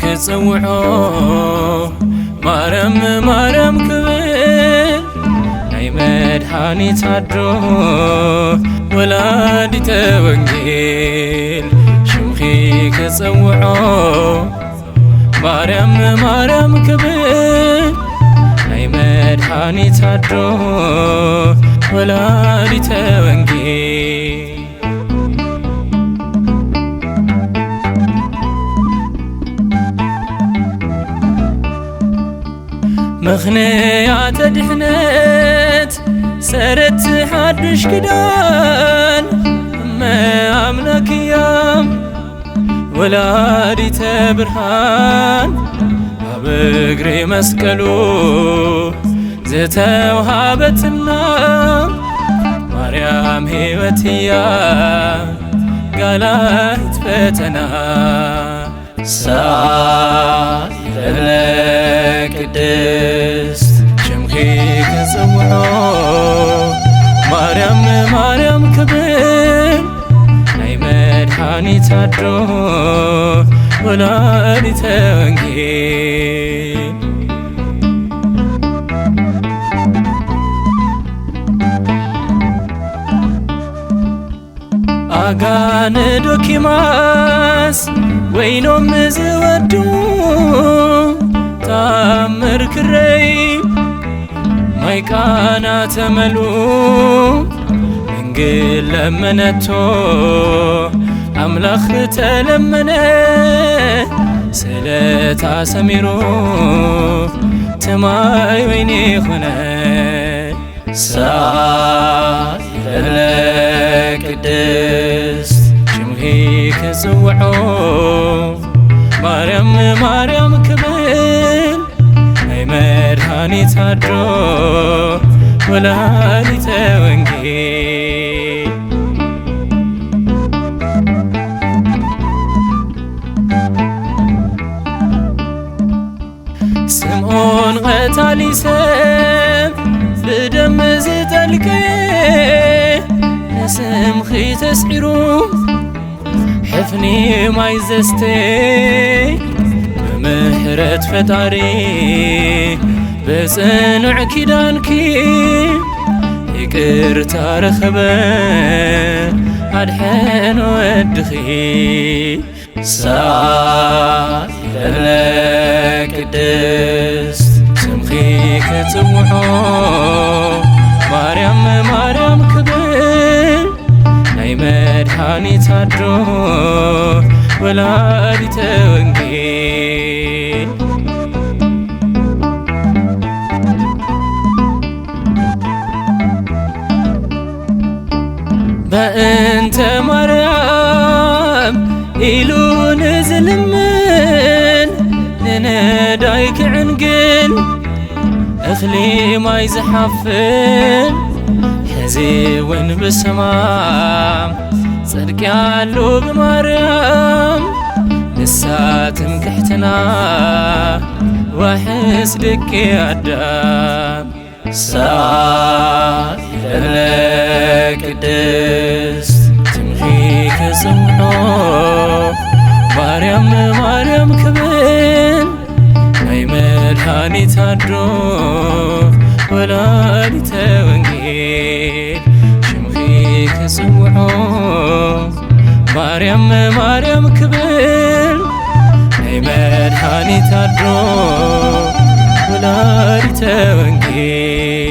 ክጽውዖ ማርያም ማርያም ክብል ናይ መድሓኒት ኣዶ ወላዲተ ወንጌል ሽምኺ ክጽውዖ ማርያም ማርያም ክብል ናይ መድሓኒት ኣዶ ወላዲተ ወንጌል ምኽንያተ ድሕነት ሰረት ሓዱሽ ክዳን እመ ኣምላክ እያ ወላዲተ ብርሃን ኣብ እግሪ መስቀሉ ዝተውሃበትና ማርያም ሕይወት እያ ጋላይት ፈተና ሰዓት ለነ ቅድስት ሽምኺ ክጽውዖ ማርያም ማርያም ክብል ናይ መድሓኒት ኣዶ ወላዲተ ወንጌል ኣጋንዶ ኪማስ ወይኖም ዝወዱ ተኣምር ክረይ ማይ ቃና ተመሉ ድንግል ለመነቶ ኣምላኽ ተለመነ ስለታ ሰሚሩ ትማይ ወይኒ ኾነ ሰዓት ለነ ቅድስት ሽምኺ ክጽውዖ ማርያም ማርያም ክብል ናይ መድሓኒት ኣዶ ወላዲተ ወንጌል ስምዖን ቀታሊ ሰብ ብደም ዝጠልቀ ንስምኺ ተስዒሩ ሕፍኒ ማይ ዘስተ ብምሕረት ፈጣሪ ብጽኑዕ ኪዳንኪ ይቅርታ ረኸበ ኣድሐኖ ወድኺ ሰዓት ለነ ቅድስት ስምኺ ክጽውዖ ማርያም ማርያም ክብል ናይ መድሓኒት ኣዶ ወላዲተ ወንጌል በእንተ ማርያም ኢሉ ንዝልምን ንነዳይ ክዕንግል እኽሊ ማይ ዝሓፍን ሕዚ እውን ብሰማም ጽድቂ ኣሎ ብማርያም ንሳ ትምክሕትና ዋሕስ ደቂ ኣዳም ሰዓት ለነ ቅድስት ትምኺ ክጽውዖ ማርያም ማርያም ክብል ናይ መድሓኒት ኣዶ ወላዲተ ወንጌል ሽምኺ ክጽውዖ ማርያም ማርያም ክብል ናይ መድሓኒት ኣዶ ወላዲተ ወንጌል